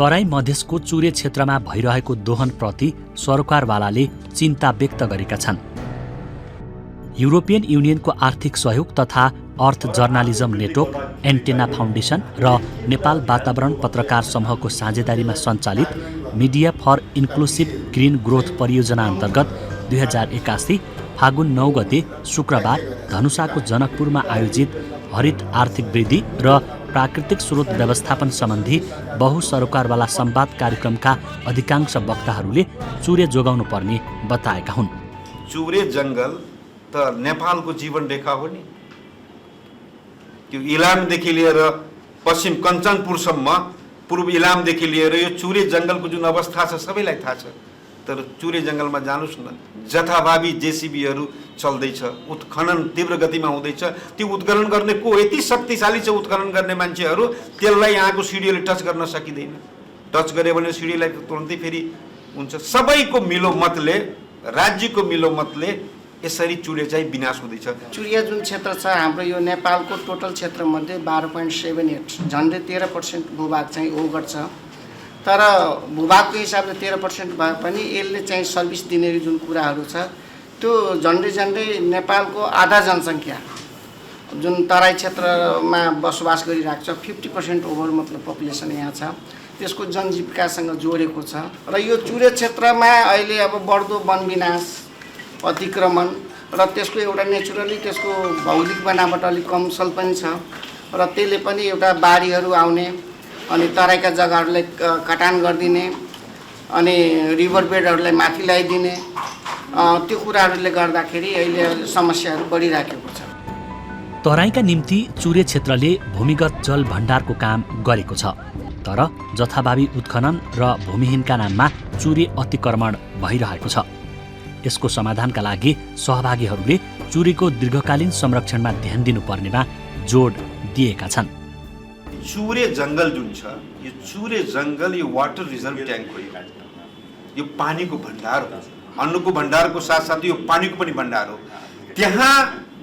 तराई मधेसको चुरे क्षेत्रमा भइरहेको दोहनप्रति सरकारवालाले चिन्ता व्यक्त गरेका छन्। युरोपियन युनियनको आर्थिक सहयोग तथा earth journalism network, antenna foundation र नेपाल वातावरण पत्रकार समूहको साझेदारीमा सञ्चालित media for inclusive green growth परियोजना अन्तर्गत 2081 फागुन 9 गते शुक्रबार धनुषाको जनकपुरमा आयोजित हरित आर्थिक वृद्धि र प्राकृतिक स्रोत व्यवस्थापन सम्बन्धी बहुसरोकारवाला संवाद कार्यक्रमका अधिकांश वक्ताहरूले चुरे जोगाउनु पर्ने बताएका हुन्। चुरे जंगल त नेपालको जीवन रेखा हो नि। त्यो इलामदेखि लिएर पश्चिम कञ्चनपुरसम्म, पूर्व इलामदेखि लिएर यो चुरे जंगलको जुन अवस्था छ सबैलाई थाहा छ। तर चुरे जंगलमा जानुस् न, जथाभावी जेसीबीहरू चल्दैछ, उत्खनन तीव्र गतिमा हुँदैछ। त्यो उत्खनन गर्ने को यति शक्तिशाली छ, उत्खनन गर्ने मान्छेहरू, त्यसलाई यहाँको सिडिओले टच गर्न सकिँदैन। टच गरे भने सिडिओलाई तुरन्तै फेरि हुन्छ। सबैको मिलो मतले, राज्यको मिलो मतले यसरी चुरे चाहिँ विनाश हुँदैछ। चुरिया जुन क्षेत्र छ हाम्रो यो नेपालको टोटल क्षेत्रमध्ये 12.78, झन्डै 13% भूभाग चाहिँ ओगट छ। तर भूभागको हिसाबले 13% भए पनि यसले चाहिँ सर्भिस दिने जुन कुराहरू छ त्यो झन्डै नेपालको आधा जनसङ्ख्या जुन तराई क्षेत्रमा बसोबास गरिरहेको छ, 50% ओभर मतलब पपुलेसन यहाँ छ, त्यसको जनजीविकासँग जोडेको छ। र यो चुरे क्षेत्रमा अहिले अब बढ्दो वन विनाश, अतिक्रमण र त्यसको एउटा नेचुरली त्यसको भौगोलिक बनावट अलिक कमसल पनि छ र त्यसले पनि एउटा बाढीहरू आउने अनि तराईका जग्गाहरूलाई कटान गरिदिने अनि रिभर बेडहरूलाई माथि ल्याइदिने त्यो कुराहरूले गर्दाखेरि अहिले समस्याहरू बढिराखेको छ। तराईका निम्ति चुरे क्षेत्रले भूमिगत जल भण्डारको काम गरेको छ। तर जथाभावी उत्खनन र भूमिहीनका नाममा चुरे अतिक्रमण भइरहेको छ। यसको समाधानका लागि सहभागीहरूले चुरेको दीर्घकालीन संरक्षणमा ध्यान दिनुपर्नेमा जोड दिएका छन्। चुरे जंगल जुन छ, यो चुरे जंगल यो वाटर रिजर्भ ट्याङ्क हो। यो पानीको भण्डार हो, अन्नको भण्डारको साथसाथै यो पानीको पनि भण्डार हो। त्यहाँ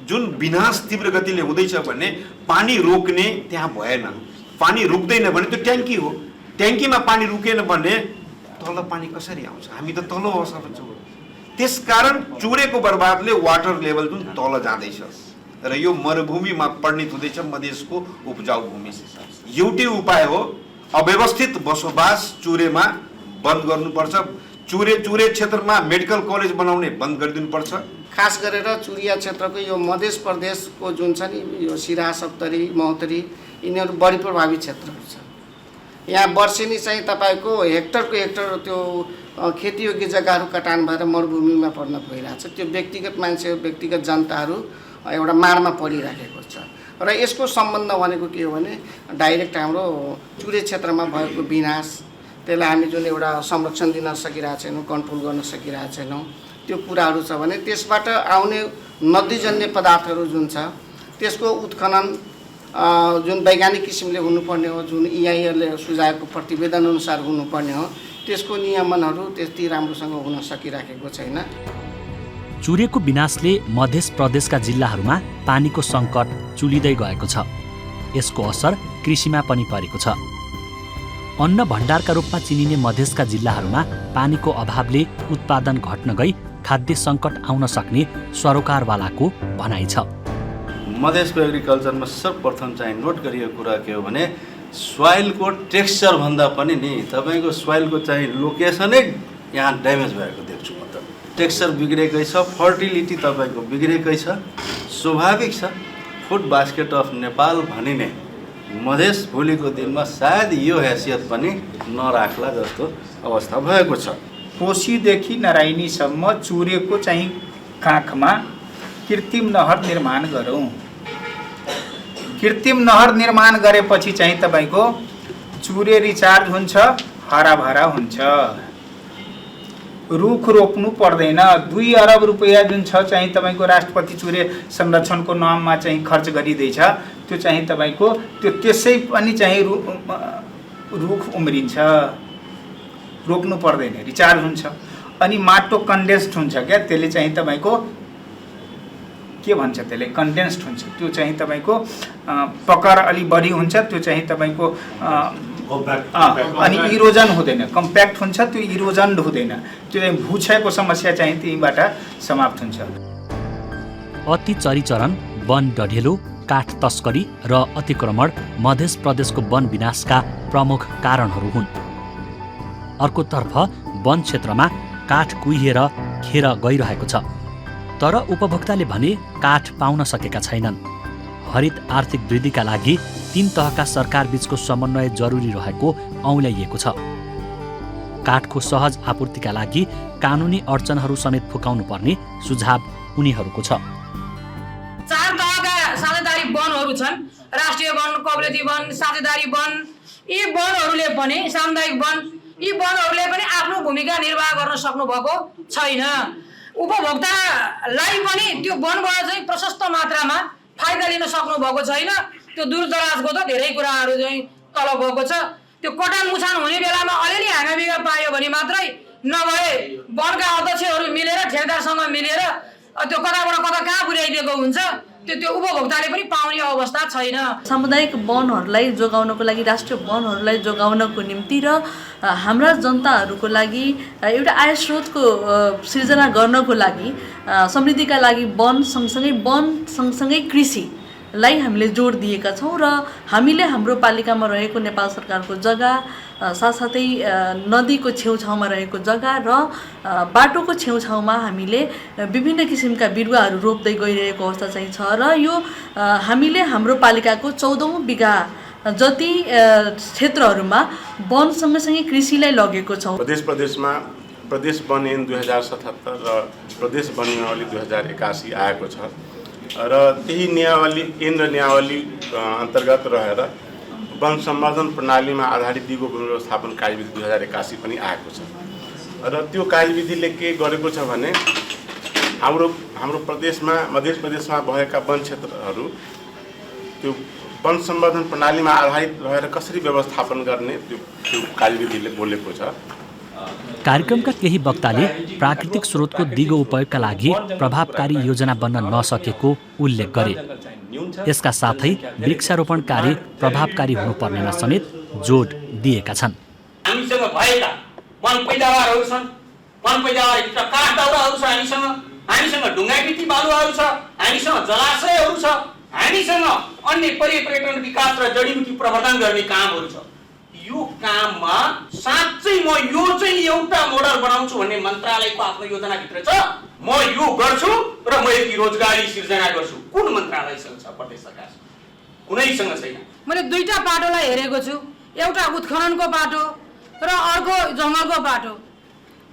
जुन विनाश तीव्र गतिले हुँदैछ भने पानी रोक्ने त्यहाँ भएन। पानी रुक्दैन भने त्यो ट्याङ्की हो। ट्याङ्कीमा पानी रुकेन भने तल पानी कसरी आउँछ? हामी त तल्लो अवस्थामा छौँ। त्यसकारण चुरेको बर्बादले वाटर लेभल जुन तल जाँदैछ र यो मरुभूमिमा परिणत हुँदैछ मधेसको उपजाउ भूमि। एउटै उपाय हो, अव्यवस्थित बसोबास चुरेमा बन्द गर्नुपर्छ। चुरे क्षेत्रमा मेडिकल कलेज बनाउने बन्द गरिदिनुपर्छ। खास गरेर चुरिया क्षेत्रको यो मध्य प्रदेशको जुन छ नि, यो सिराहा, सप्तरी, महोत्तरी, यिनीहरू बढी प्रभावित क्षेत्रहरू छ। यहाँ वर्षेनी चाहिँ तपाईँको हेक्टरको हेक्टर त्यो खेतीयोग्य जग्गाहरू कटान भएर मरुभूमिमा परिणत भइरहेछ। त्यो व्यक्तिगत मान्छे, व्यक्तिगत जनताहरू एउटा मारमा परिराखेको छ। र यसको सम्बन्ध भनेको के हो भने डाइरेक्ट हाम्रो चुरे क्षेत्रमा भएको विनाश, त्यसलाई हामी जुन एउटा संरक्षण दिन सकिरहेको छैनौँ, कन्ट्रोल गर्न सकिरहेको छैनौँ, त्यो कुराहरू छ भने त्यसबाट आउने नदीजन्य पदार्थहरू जुन छ त्यसको उत्खनन जुन वैज्ञानिक किसिमले हुनुपर्ने हो, जुन इआईले सुझाएको प्रतिवेदन अनुसार हुनुपर्ने हो, त्यसको नियमनहरू त्यति राम्रोसँग हुन सकिराखेको छैन। चुरेको विनाशले मध्य प्रदेशका जिल्लाहरूमा पानीको सङ्कट चुलिँदै गएको छ। यसको असर कृषिमा पनि परेको छ। अन्न भण्डारका रूपमा चिनिने मधेसका जिल्लाहरूमा पानीको अभावले उत्पादन घट्न गई खाद्य सङ्कट आउन सक्ने सरोकारवालाको भनाइ छ। मधेसको एग्रिकल्चरमा सर्वप्रथम चाहिँ नोट गरिएको कुरा के हो भने सोइलको टेक्स्चर भन्दा पनि नि तपाईँको सोइलको चाहिँ लोकेसनै यहाँ ड्यामेज भएको देख्छु म त। टेक्स्चर बिग्रेकै छ, फर्टिलिटी तपाईँको बिग्रेकै छ। स्वाभाविक छ, फुड बास्केट अफ नेपाल भनिने मधेस भोलिको दिनमा सायद यो हैसियत पनि नराख्ला जस्तो अवस्था भएको छ। कोशीदेखि नराइनीसम्म चुरेको चाहिँ काखमा कृत्रिम नहर निर्माण गरौँ। कृत्रिम नहर निर्माण गरेपछि चाहिँ तपाईँको चुरे रिचार्ज हुन्छ, हराभरा हुन्छ, रुख रोप्नु पर्दैन। 2 अरब रुपैयाँ जुन छ चाहिँ तपाईँको राष्ट्रपति चुरे संरक्षणको नाममा चाहिँ खर्च गरिँदैछ, त्यो चाहिँ तपाईँको त्यो त्यसै पनि चाहिँ रुख उम्रिन्छ, रोप्नु पर्दैन, रिचार्ज हुन्छ। अनि माटो कन्डेन्स्ड हुन्छ क्या, त्यसले चाहिँ तपाईँको के भन्छ, त्यसले कन्डेन्स्ड हुन्छ। त्यो चाहिँ तपाईँको पकर अलि बढी हुन्छ, त्यो चाहिँ तपाईँको अनि इरोजन हुँदैन, कम्प्याक्ट हुन्छ, त्यो इरोजन हुँदैन, त्यो चाहिँ भूक्षयको समस्या चाहिँ त्यहीँबाट समाप्त हुन्छ। अति चरीचरण, वन डढेलो, काठ तस्करी र अतिक्रमण मध्य प्रदेशको वन विनाशका प्रमुख कारणहरू हुन्। अर्कोतर्फ वन क्षेत्रमा काठ कुहिएर खेर गइरहेको छ, तर उपभोक्ताले भने काठ पाउन सकेका छैनन्। हरित आर्थिक वृद्धिका लागि 3 तहका सरकारबीचको समन्वय जरुरी रहेको औँल्याइएको छ। काठको सहज आपूर्तिका लागि कानुनी अडचनहरू समेत फुकाउनु पर्ने सुझाव उनीहरूको छ। 4 तहका साझेदारी वनहरू छन्, राष्ट्रिय वन, कवरेती वन, साझेदारी वन। यी वनहरूले पनि, सामुदायिक वन, यी वनहरूले पनि आफ्नो भूमिका निर्वाह गर्न सक्नु भएको छैन। उपभोक्तालाई पनि त्यो वनबाट चाहिँ प्रशस्त मात्रामा फाइदा लिन सक्नु भएको छैन। त्यो दूरदराजको त धेरै कुराहरू चाहिँ तल गएको छ। त्यो कटान मुछान हुने बेलामा अलिअलि हाँगाबिगा पायो भने मात्रै नभए वनका अध्यक्षहरू मिलेर ठेकेदारसँग मिलेर त्यो कताबाट कता कहाँ पुर्याइदिएको हुन्छ, त्यो उपभोक्ताले पनि पाउने अवस्था छैन। सामुदायिक वनहरूलाई जोगाउनको लागि, राष्ट्रिय वनहरूलाई जोगाउनको निम्ति र हाम्रा जनताहरूको लागि एउटा आय स्रोतको सिर्जना गर्नको लागि, समृद्धिका लागि वन सँगसँगै कृषिलाई हामीले जोड दिएका छौँ र हामीले हाम्रो पालिकामा रहेको नेपाल सरकारको जग्गा, साथसाथै नदीको छेउछाउमा रहेको जग्गा र बाटोको छेउछाउमा हामीले विभिन्न किसिमका बिरुवाहरू रोप्दै गइरहेको अवस्था चाहिँ छ र यो हामीले हाम्रो पालिकाको 14औं बिघा जति क्षेत्रहरूमा वन सँगसँगै कृषिलाई लगेको छौँ। प्रदेशमा प्रदेश वन ऐन 2077 र प्रदेश वन नियमावली 2081 आएको छ र त्यही नियमावली ऐन र नियमावली अन्तर्गत रहेर वन संवर्धन प्रणालीमा आधारित दिगो वन व्यवस्थापन कार्यविधि 2081 पनि आएको छ र त्यो कार्यविधिले के गरेको छ भने हाम्रो प्रदेशमा, मध्य प्रदेशमा भएका वन क्षेत्रहरू त्यो वन संवर्धन प्रणालीमा आधारित रहेर कसरी व्यवस्थापन गर्ने त्यो कार्यविधिले बोलेको छ। कार्यक्रमका केही वक्ताले प्राकृतिक स्रोतको दिगो उपयोगका लागि प्रभावकारी योजना बन्न नसकेको उल्लेख गरे। यसका साथै वृक्षारोपण कार्य प्रभावकारी हुनुपर्नेमा समेत जोड दिएका छन्। हामीसँग भएका वन पैदावारहरू छन्, वन पैदावारभित्र काठ दाउराहरू छ, हामीसँग ढुङ्गाकृति बालुवाहरू छ, हामीसँग जलाशयहरू छ, हामीसँग अन्य पर्यटन विकास र जडीबुटी प्रवर्धन गर्ने कामहरू छ। यो काममा साँच्चै म यो चाहिँ एउटा मोडल बनाउँछु भन्ने मन्त्रालयको आफ्नो योजनाभित्र छ। म यो गर्छु र म यति रोजगारी सिर्जना गर्छु। कुन मन्त्रालयसँग छ? प्रदेश सरकारसँग कुनैसँग छैन। मैले 2टा बाटोलाई हेरेको छु, एउटा उत्खननको बाटो र अर्को जङ्गलको बाटो।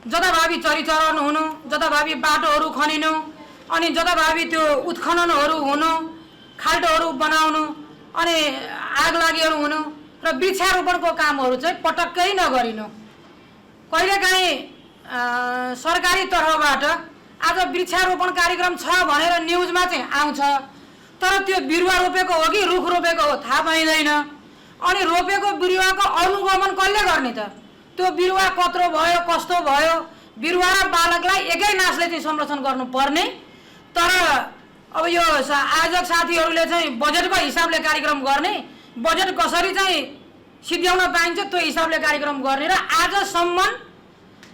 जताभावी चरीचरण हुनु, जताभावी बाटोहरू खनिनु, अनि जताभावी त्यो उत्खननहरू हुनु, खाल्टोहरू बनाउनु, अनि आगलागीहरू हुनु र वृक्षारोपणको कामहरू चाहिँ पटक्कै नगरिनु। कहिलेकाहीँ सरकारी तर्फबाट आज वृक्षारोपण कार्यक्रम छ भनेर न्युजमा चाहिँ आउँछ, तर त्यो बिरुवा रोपेको हो कि रुख रोपेको हो थाहा पाइँदैन। अनि रोपेको बिरुवाको अनुगमन कसले गर्ने त? त्यो बिरुवा कत्रो भयो, कस्तो भयो, बिरुवा र बालकलाई एकै नासले चाहिँ संरक्षण गर्नुपर्ने। तर अब यो आयोजक साथीहरूले चाहिँ बजेटको हिसाबले कार्यक्रम गर्ने, बजेट कसरी चाहिँ सिद्ध्याउन पाइन्छ त्यो हिसाबले कार्यक्रम गर्ने र आजसम्म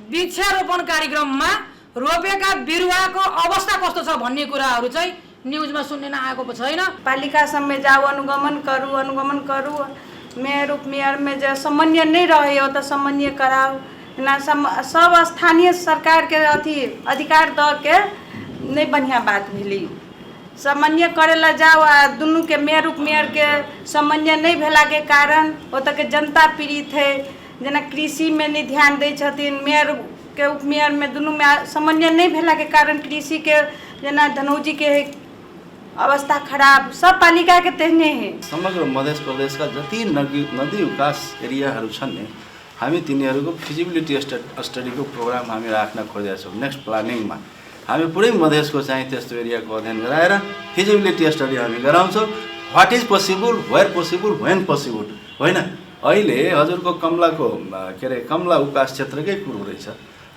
वृक्षारोपण कार्यक्रममा रोपेका बिरुवाको अवस्था कस्तो छ भन्ने कुराहरू चाहिँ न्युजमा सुन्न आएको पो छैन। पालिकासम्म जाऊ, अनुगमन करू, मेयर उपमेयर में जो समन्वय नहीं रहे हो तो समन्वय कराओ ना। सब स्थानीय सरकार के अथी अधिकार द के नहीं बढ़िया बात भेली। समन्वय करेला जाओ आ दुनू के मेयर उपमेयर के समन्वय नहीं भेला के कारण ओतऽ के जनता पीड़ित है। जना कृषि में नहीं ध्यान दै छथिन, मेयर के उपमेयर में दुनू में समन्वय नहीं भेला के कारण कृषि के जना धनौजी के अवस्था खराब, सब पालिका के तेहने है। समग्र मध्य प्रदेशका जति नदी विकास एरियाहरू छन् नि, हामी तिनीहरूको फिजिबिलिटी स्टडीको प्रोग्राम हामी राख्न खोजेका छौँ। नेक्स्ट प्लानिङमा हामी पुरै मधेसको चाहिँ त्यस्तो एरियाको अध्ययन गराएर फिजिबिलिटी स्टडी हामी गराउँछौँ। What is possible, where possible, when possible. होइन, अहिले हजुरको कमलाको के अरे कमला विकास क्षेत्रकै कुरो रहेछ।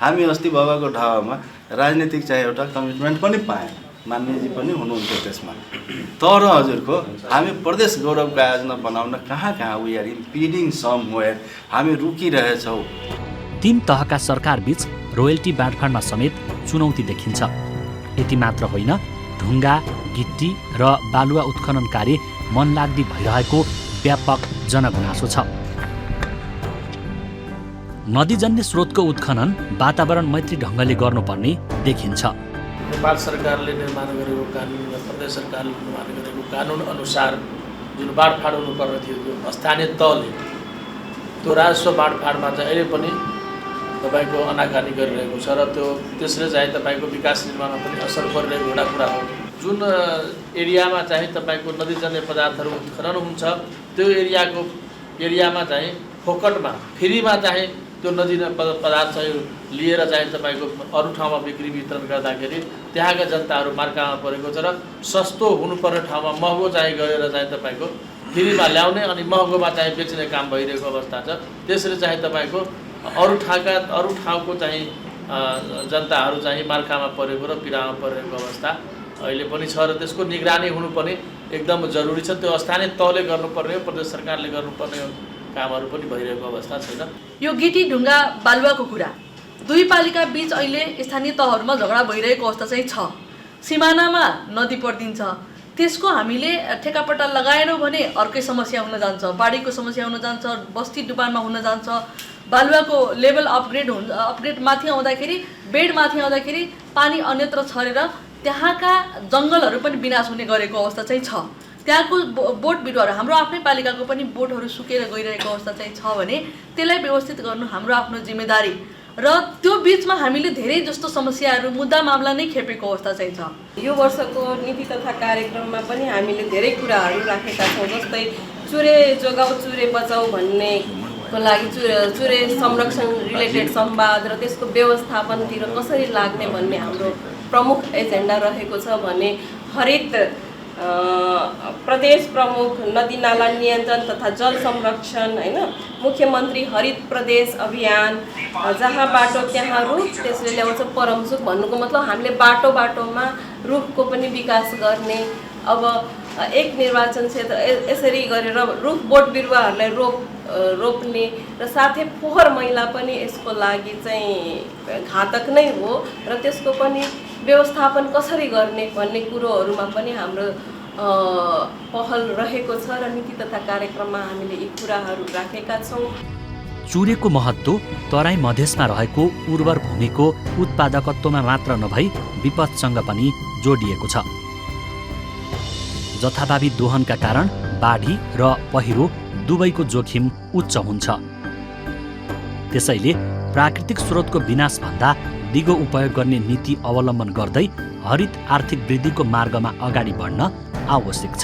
हामी अस्ति बाबाको ढाबामा राजनीतिक चाहिँ एउटा कमिटमेन्ट पनि पायौँ। मान्यजी पनि हुनुहुन्थ्यो त्यसमा। तर हजुरको हामी प्रदेश गौरवको आयोजना बनाउन कहाँ वी आर इम्पिडिङ समवेयर, हामी रुकिरहेछौँ। 3 तहका सरकारबीच रोयल्टी बाँडफाँडमा समेत चुनौती देखिन्छ। यति मात्र होइन, ढुङ्गा, गिट्टी र बालुवा उत्खनन कार्य मनलाग्दी भइरहेको व्यापक जनगुनासो छ। नदीजन्य स्रोतको उत्खनन वातावरण मैत्री ढङ्गले गर्नुपर्ने देखिन्छ। नेपाल सरकारले निर्माण गरेको कानुन र प्रदेश सरकारले निर्माण गरेको कानुन अनुसार जुन बाँडफाँड हुनुपर्ने थियो त्यो स्थानीय तहले त्यो राजस्व बाँडफाँडमा चाहिँ अहिले पनि तपाईँको अनाकानी गरिरहेको छ र त्यसले चाहिँ तपाईँको विकास निर्माणमा पनि असर परिरहेको एउटा कुरा हो। जुन एरियामा चाहिँ तपाईँको नदीजन्य पदार्थहरू उत्खनन हुन्छ त्यो एरियामा चाहिँ फोकटमा फ्रीमा चाहिँ त्यो नदीजन्य पदार्थ चाहिँ लिएर चाहिँ तपाईँको अरू ठाउँमा बिक्री वितरण गर्दाखेरि त्यहाँका जनताहरू मार्कामा परेको छ र सस्तो हुनुपर्ने ठाउँमा महँगो चाहिँ गरेर चाहिँ तपाईँको फ्रीमा ल्याउने अनि महँगोमा चाहिँ बेच्ने काम भइरहेको अवस्था छ। त्यसरी चाहिँ तपाईँको अरू ठाउँको चाहिँ जनताहरू चाहिँ मार्कामा परेको र पीडामा परेको अवस्था अहिले पनि छ र त्यसको निगरानी हुनु पनि एकदम जरुरी छ। त्यो स्थानीय तहले गर्नुपर्ने, प्रदेश सरकारले गर्नुपर्ने कामहरू पनि भइरहेको अवस्था छैन। यो गिटी ढुङ्गा बालुवाको कुरा दुई पालिका बीच अहिले स्थानीय तहहरूमा झगडा भइरहेको अवस्था चाहिँ छ। सिमानामा नदी परिदिन्छ, त्यसको हामीले ठेकापट्टा लगाएनौँ भने अर्कै समस्या हुन जान्छ, बाढीको समस्या हुन जान्छ, बस्ती डुबानमा हुन जान्छ। बालुवाको लेभल अपग्रेड माथि आउँदाखेरि, बेड माथि आउँदाखेरि पानी अन्यत्र छरेर त्यहाँका जङ्गलहरू पनि विनाश हुने गरेको अवस्था चाहिँ छ। त्यहाँको बोट बिरुवाहरू, हाम्रो आफ्नै पालिकाको पनि बोटहरू सुकेर गइरहेको अवस्था चाहिँ छ भने त्यसलाई व्यवस्थित गर्नु हाम्रो आफ्नो जिम्मेदारी र त्यो बिचमा हामीले धेरै जस्तो समस्याहरू, मुद्दा मामला नै खेपेको अवस्था चाहिँ छ। यो वर्षको नीति तथा कार्यक्रममा पनि हामीले धेरै कुराहरू राखेका छौँ, जस्तै चुरे जोगाऊ चुरे बचाऊ भन्नेको लागि चुरे संरक्षण रिलेटेड संवाद र त्यसको व्यवस्थापनतिर कसरी लाग्ने भन्ने हाम्रो प्रमुख एजेन्डा रहेको छ भने हरित प्रदेश प्रमुख नदी नाला नियन्त्रण तथा जल संरक्षण हैन, मुख्यमन्त्री हरित प्रदेश अभियान, जहाँ बाटो त्यहाँ रुख, त्यसले ल्याउँछ परमसुख भन्नुको मतलब हामीले बाटोमा रुखको पनि विकास गर्ने। अब एक निर्वाचन क्षेत्र यसरी गरेर रुख बोट बिरुवाहरूलाई रोप्ने र साथै फोहोर मैला पनि यसको लागि चाहिँ घातक नै हो र त्यसको पनि व्यवस्थापन कसरी गर्ने भन्ने कुरोहरूमा पनि हाम्रो पहल रहेको छ र नीति तथा कार्यक्रममा हामीले यी कुराहरू राखेका छौँ। चुरेको महत्त्व तराई मधेसमा रहेको उर्वर भूमिको उत्पादकत्वमा मात्र नभई विपदसँग पनि जोडिएको छ। जथाभावी दोहनका कारण बाढी र पहिरो दुवैको जोखिम उच्च हुन्छ। त्यसैले प्राकृतिक स्रोतको विनाशभन्दा दिगो उपयोग गर्ने नीति अवलम्बन गर्दै हरित आर्थिक वृद्धिको मार्गमा अगाडि बढ्न आवश्यक छ।